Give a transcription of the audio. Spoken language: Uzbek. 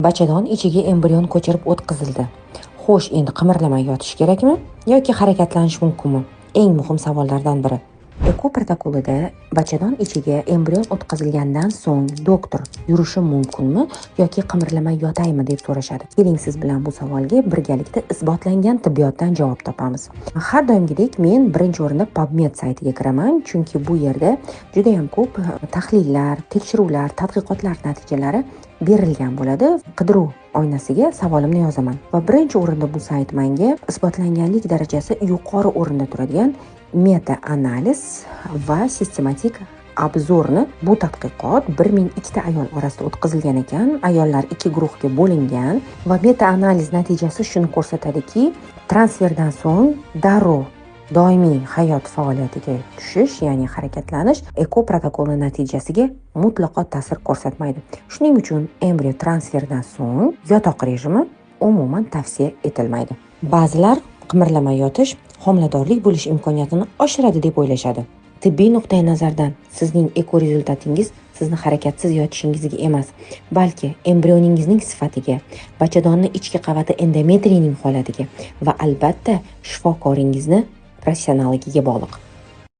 Bachadon ichiga embrion ko'chirib o'tqizildi. Xo'sh, endi qimirlamay yotish kerakmi yoki harakatlanish mumkinmi? Eng muhim savollardan biri. Eko protokolida bachadon ichiga embrion o'tkazilgandan so'ng doktor yurishim mumkinmi yoki qimirlamay yotaymi deb so'rashadi. Keling, siz bilan bu savolga birgalikda isbotlangan tibbiyotdan javob topamiz. Har doimgidek men birinchi o'rinda PubMed saytiga kiraman, chunki bu yerda juda ham ko'p tahlillar, tekshiruvlar, tadqiqotlar natijalari berilgan bo'ladi. Qidiruv oynasiga savolimni yozaman va birinchi o'rinda bu sayt menga isbotlanganlik darajasi yuqori o'rinda turadigan meta analiz va sistematik обзор ni, bu tadqiqot 1002 ta ayol orasida o'tkazilgan ekan. Ayollar ikki guruhga bo'lingan va meta analiz natijasi shuni ko'rsatadiki, transferdan so'ng darrov doimiy hayot faoliyatiga tushish, ya'ni harakatlanish eko protokoli natijasiga mutlaqo ta'sir ko'rsatmaydi. Shuning uchun embrion transferdan so'ng yotoq rejimi umuman tavsiya etilmaydi. Ba'zilar qimirlamay yotish homiladorlik bo'lish imkoniyatini oshiradi deb o'ylashadi. Tibbiy nuqtai nazardan sizning eko rezultatingiz sizni harakatsiz yotishingizga emas, balki embrioningizning sifatiga, bachadonni ichki qavati endometrining holatiga va albatta shifokoringizni professionalligiga bog'liq.